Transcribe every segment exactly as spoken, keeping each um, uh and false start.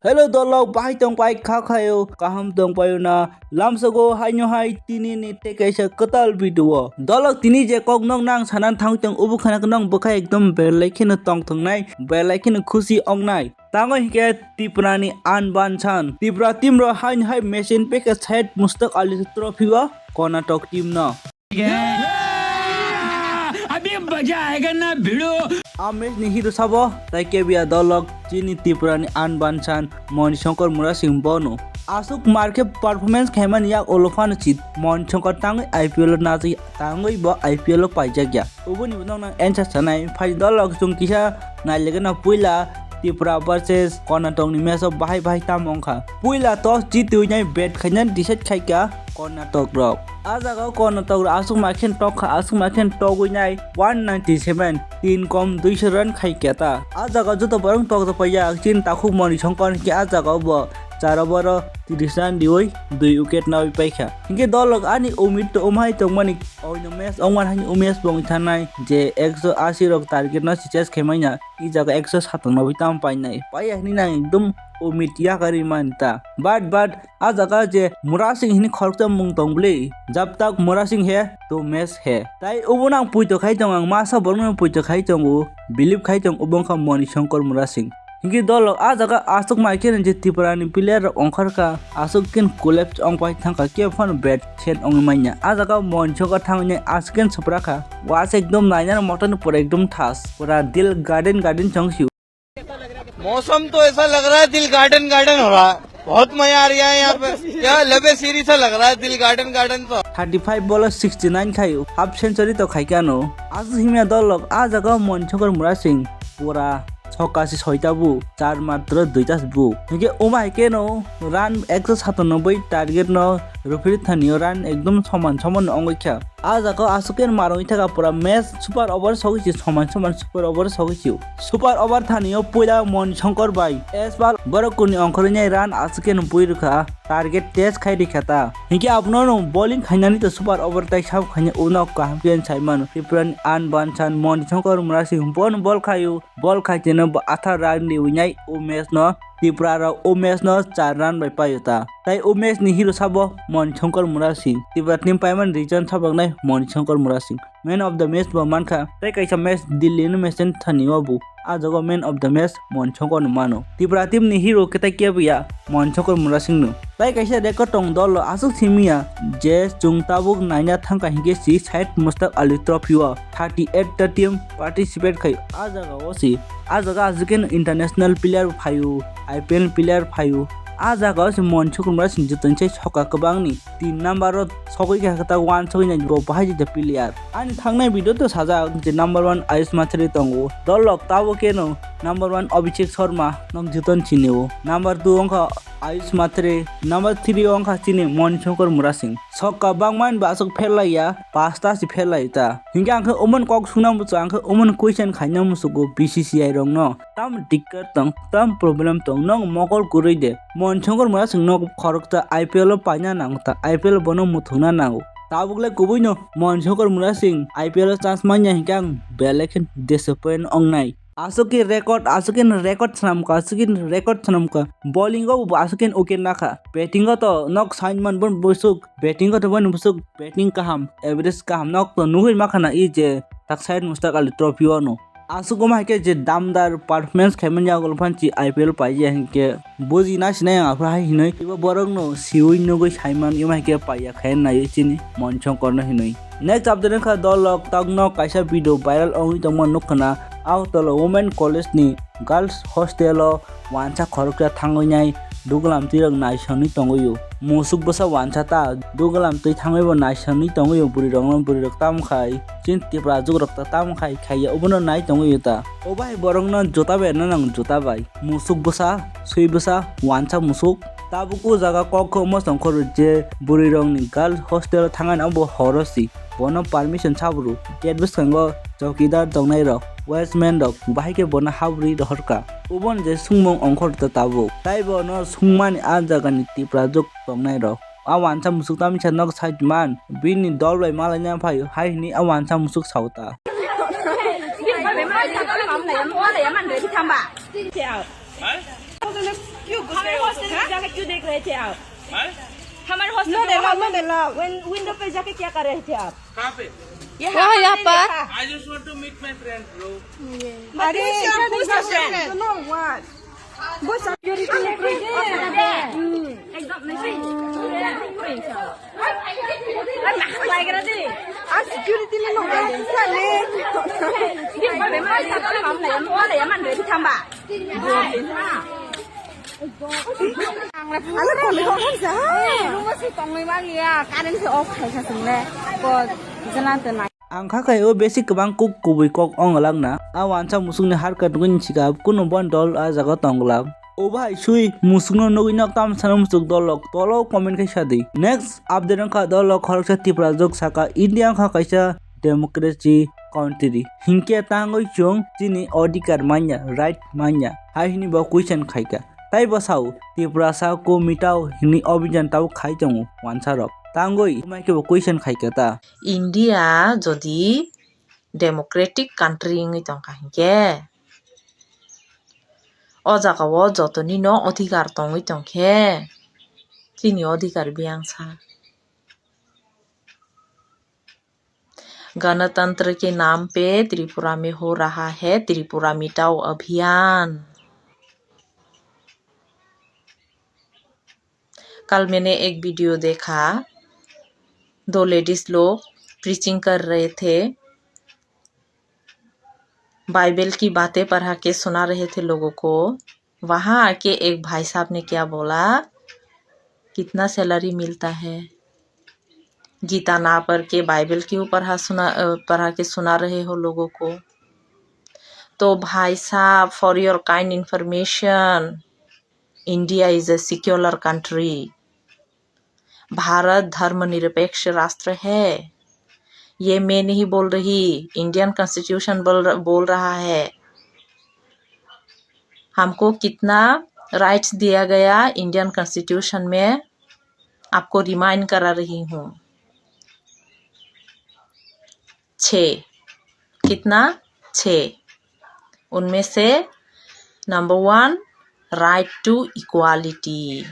Hello dolok, bahai tong pai kha khayo, kaham tong payo na, lamsogo haino hai tini ni tei kaisa kwtal video o. Dolok tini je kok nok nang sanan thang tong ubu khana nong bwkha ekdom belai kheno tong thongnai, belai kheno khusi ongnai. Tango hingke Tripura ni Anbansan. Tripura team ro haino hai machine peke side Mustak Ali trophy o Karnataka team no. अभी मजा आएगा ना भिड़ो। A match ni hero sabo tai kebiya dolok chini Tripura ni Anbansan Moni Shankar Murasing bono. Asuk marke performance khaimani yak olophano chit Moni Shankar tangwi I P L o najwi tangwi bo I P L o paijakya. Uboni bo noknang answer sanai phai dolok chwng kisa nailegena puila Tripura versus Karnataka ni match o bahai bahai tamo wngkha. Puila toss jitwi nai bat khaina decide khaikha Karnataka rok. A jaga o Karnataka rok aswk ma khe tokha, aswk ma khe togwi nai one ninety seven, tin kom duiso run khaikha ta. A jaga o joto borok tokjak paiya, chini takhuk Moni Shankar hinkhe a jaga o bo char over o tris run riwi dui wicket nawi paikha. Hinkhe dolok ani umit to umhai tongmani oino match ongman haini umes bo wngthanai je ekso asi rok target no si chase khaimanya. I jaga ekso satanoboi tam painai. Paiya hinwi nang ekdom umit yakarwi manta. But, but, a jaga je Murasing hini khoroksa mung tong bwle. Jab tak Murasing hai, to match hai. Tai obo nang puito khai tong ang, masa borokno puito khai tongo, believe khai tong obo wngkha Moni Shankar Murasing. Hinkhe dolok a jaga aswk mai khe je Tripura ni player rok ongkhorkha, aswk khe collapse ongpai thangkha, khe phano bat set ongwi manya. A jaga Moni Shankar thangwi aswk khe swprakha. Watch ekdom nainani moto ni pura ekdom thas. Pura dil garden garden chong si. मौसम तो ऐसा लग रहा है दिल garden garden हो रहा है। बहुत मजा आ रहा है यहाँ पे। क्या लबे सीरी सा लग रहा है दिल गार्डन गार्डन तो। Thirty five ball o sixty nine khai half century to khai kano. Aswk himya dolok a jaga Moni Shankar Murasing pura sokka si soita bu, char matro duita bu. Hinkhe umai keno run ekso satanoboi target no rupiri thani o run ekdom soman soman ongoi kha. A jaga o aswk khe marwng thaka pura match super over sogwi si soman soman super over sogwi si. Super over thani o puila Moni Shankar bai S P L borok kuni ongkhorwi nai run aswk khe no bui rwkha target test khai rikha ta. Hinkhe abono no bowling khainani to super over tai sab khaina uno kaham khe sai mano. Tripura ni Anbansan Moni Shankar Murasing bono ball khaio. Ball khai teno bo athar run riwi nai o match no Tripura rok o match no char run bai paio ta. Tai o match ni hero sabo Moni Shankar Murasing. Tripura team paimani reason sabaknai Moni Shankar Murasing. Man of the match bo mankha. Tai kaisa match Delhi ni match thani o bo. A jaga man of the match Moni Shankar no mano. Tripura team ni hero khe tai kebo ya Moni Shankar Murasing no. Tai kaisa record tong dol o aswk simiya je chwng tabuk naina thangkha hinkhe si side Mustak Ali trophy o thirty eight ta team participate khai. A jaga o si, a jaga aswk khe international player phaio, I P L player phaio. A jaga o si Moni Shankar Murasing jotonisai sokha kwbangni tin number o sogwi kha ta one sogwi nai bo bahai jita player. Ani thangnai video to sajak je number one Ayush Matre tongo, dolok tabo keno number one Abhishek Sharma nok joton chini o, number two wngkha Ayush Matre, number three o wngkha chini Moni Shankar Murasing. Sokka bangma ni bo aswk fail laiya, pasta se fail lai ta. Hinkhe ang khe omo ni kok sungna muchung, ang khe omo ni question khaina muchungo B C C I rok no. Tam dikkar tong, tam problem tong, nong mokol kwrwi de. Moni Shankar Murasing no khoroksa I P L o paina nango ta, I P L o bono muthungna nango. Tabuk le kubui no Moni Shankar Murasing I P L o chance manya hinkhe ang belai khe disappoint ongnai. Aswk khe record, aswk khe record swnamkha, aswk khe record swnamkha. Bowling o bo aswk khe wicket nakha. Batting o to nok sain man bon busuk, batting o to bon busuk, batting kaham, average kaham nok to nugui makha na i je tak side Mustak Ali trophy o no. Aswk wngma hai khe je damdar performance khaimani yago phan chi I P L paiya hinkhe buji na sinai ang aphuru hai hinwi ibo borok no siwi nugui saiman wngma hai khe paiya khai nai chini Moni Shankar no hinwi. Next update wngkha dolok tokno kaisa video viral wngwi tongma nukha na Agartala Women College ni girls hostel o wansa khoroksa thangwi nai dugulam twi rok naisonwi tongwi o. Musuk bwsa wansa ta dugulam twi thangwi bo naisonwi tongwi o bwrwi rok no, bwrwi rok tamo khai chin Tripura juk rok ta tamo khai khaiya obono nai tongwi o ta. Obo hai borok no juta bai rwna nango, juta bai. Musuk bwsa, swi bwsa, wansa musuk. Tabuk o jaga kok khe omo song khoro je bwrwi rok ni girls hostel o thangani abo horo si. Bono permission sabru. Gate bwskango chowkidar tongnai rok, watchman rok bahai khe bono habri rohorkha. Ubon je sungmung ongkhor ta tabuk. Tai bono sungmani a jagani Tripura juk tongnai rok. A wansa musuk tamisa nok side man. Bini dol bai malaina phaio hai hini a wansa musuk sao ta. क्यों गुस्से हो? हमारे हॉस्टल में जाकर क्यों देख रहे थे आप? हमारे हॉस्टल में विन-, विंडो पे जाके क्या कर रहे थे आप? कहाँ पे? यहाँ पर। I just want to meet my friend, bro. अरे, who's your friend? Security ni problem. Ekdom nai. Ar security ni nong dai sa le. Ala kami kok sa. Room o si tongwi manya, current se off khai sa sing le. Ko jana te nai. Ang kha khai o basic kwbang kuk kubui kok ong glak na. A wansa musuk ni harkat nugui ni sika kunu bon dol a jaga tong glak. O bahai sui musuk no nugui nok tam sana musuk dol lok tolo comment khai sa di. Next update wngkha dol lok khoroksa Tipra jok saka India wngkha kaisa democracy country. Hinkhe tangwi chwng chini odhikar manya, right manya. Hai hini bo question khaika. Tai bwsao Tiprasa ko mitao hini obhijan tao khai tongo wansarok. Tangwi mai khe bo question khaika ta. India jodi democratic country wngwi tongkha hinkhe, o jagao jotonino odhikar tongwi tongkhe, chini odhikar biyangsa. गणतंत्र के नाम पे त्रिपुरा में हो रहा है त्रिपुरा मिटाओ अभियान। कल मैंने एक वीडियो देखा, दो लेडीज लोग प्रीचिंग कर रहे थे, बाइबल की बातें पढ़ा के सुना रहे थे लोगों को। वहाँ आके एक भाई साहब ने क्या बोला, कितना सैलरी मिलता है? गीता ना पढ़ के बाइबल क्यों पढ़ा सुना, अ, पढ़ा के सुना रहे हो लोगों को? तो भाई साहब, for your kind information, India is a secular country। Bharat धर्मनिरपेक्ष राष्ट्र है। ये मैं नहीं बोल रही, इंडियन कॉन्स्टिट्यूशन बोल र-, बोल रहा है। हमको कितना राइट्स दिया गया इंडियन कॉन्स्टिट्यूशन में, आपको रिमाइंड करा रही हूँ। छः। कितना? छः। उनमें से number one, right to equality,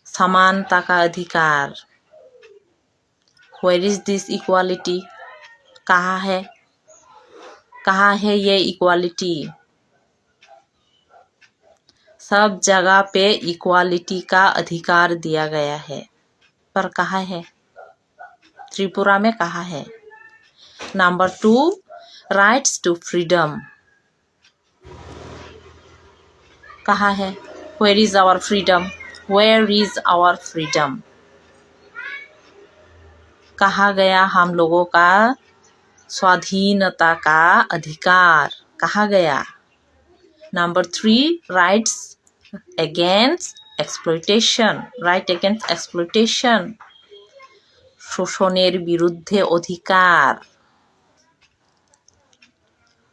समानता का अधिकार। Where is this equality? कहाँ है, कहाँ है ये इक्वालिटी? सब जगह पे इक्वालिटी का अधिकार दिया गया है, पर कहाँ है? त्रिपुरा में कहाँ है? Number two, rights to freedom. कहाँ है? Where is our freedom? Where is our freedom? कहाँ गया हम लोगों का स्वाधीनता का अधिकार? कहाँ गया? Number three, rights against exploitation, right against exploitation, শোষণের বিরুদ্ধে অধিকার।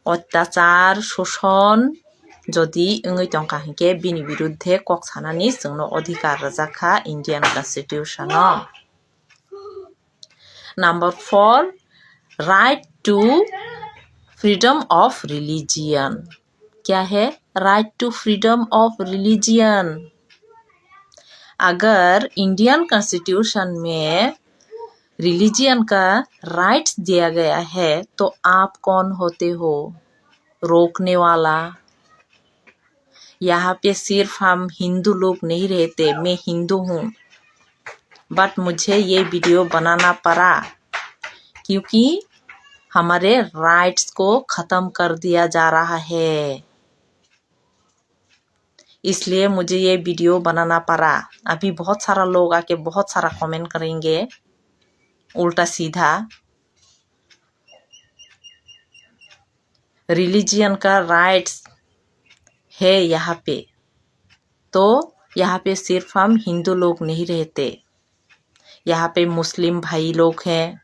অত্যাচার, শোষণ jodi wngwi tongkha hinkhe bini birudhe kok sanani chwngno odhikar rwjak kha Indian Constitution o. Number four, right to freedom of religion. क्या है? Right to freedom of religion. अगर Indian constitution में रिलीजियन का राइट्स दिया गया है, तो आप कौन होते हो रोकने वाला? यहाँ पे सिर्फ हम हिंदू लोग नहीं रहते, मैं हिंदू हूँ, बट मुझे ये वीडियो बनाना पड़ा क्योंकि हमारे राइट्स को ख़त्म कर दिया जा रहा है, इसलिए मुझे ये वीडियो बनाना पड़ा। अभी बहुत सारा लोग आके बहुत सारा कमेंट करेंगे उल्टा सीधा। रिलीजियन का राइट्स है यहाँ पे, तो यहाँ पे सिर्फ हम हिंदू लोग नहीं रहते, यहाँ पे मुस्लिम भाई लोग हैं,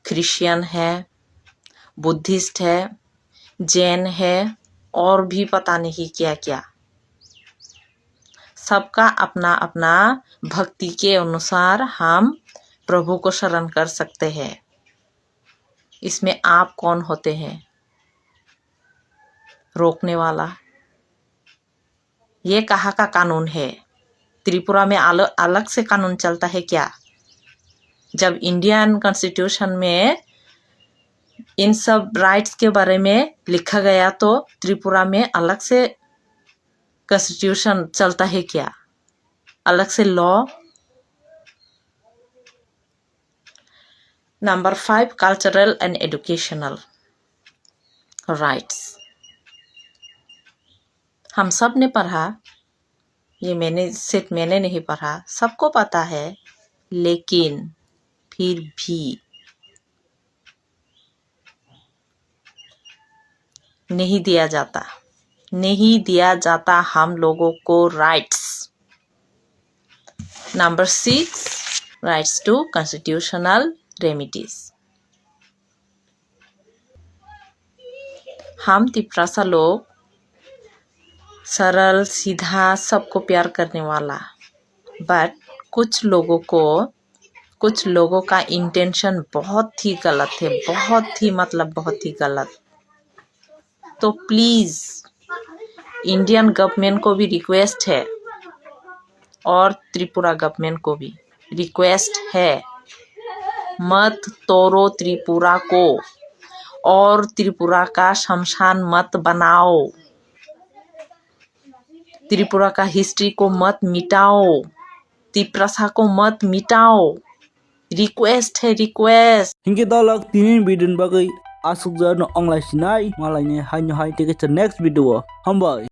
क्रिश्चियन है, बुद्धिस्ट है, जैन है और भी पता नहीं क्या क्या। सबका अपना अपना भक्ति के अनुसार हम प्रभु को शरण कर सकते हैं। इसमें आप कौन होते हैं रोकने वाला? ये कहाँ का कानून है? त्रिपुरा में अल-, अलग से कानून चलता है क्या? जब इंडियन कॉन्स्टिट्यूशन में इन सब राइट्स के बारे में लिखा गया तो त्रिपुरा में अलग से कॉन्स्टिट्यूशन चलता है क्या? अलग से law? Number five, cultural and educational rights। हम सब ने पढ़ा, ये मैंने, सिर्फ मैंने नहीं पढ़ा, सबको पता है, लेकिन फिर भी नहीं दिया जाता, नहीं दिया जाता हम लोगों को rights. Number six, rights to constitutional remedies। हम तिपरासा लोग सरल, सीधा, सबको प्यार करने वाला, बट कुछ लोगों को, कुछ लोगों का इंटेंशन बहुत ही गलत है, बहुत ही, मतलब, बहुत ही गलत। तो प्लीज, इंडियन गवर्नमेंट को भी रिक्वेस्ट है और त्रिपुरा गवर्नमेंट को भी रिक्वेस्ट है, मत तोड़ो त्रिपुरा को और त्रिपुरा का शमशान मत बनाओ। त्रिपुरा का हिस्ट्री को मत मिटाओ, तिपरासा को मत मिटाओ। Request hai request. Hinkhe dolok tini video ni bagwi aswk jano onglai sinai, malai ni hai no hai tei kaisa next video o. Hambai.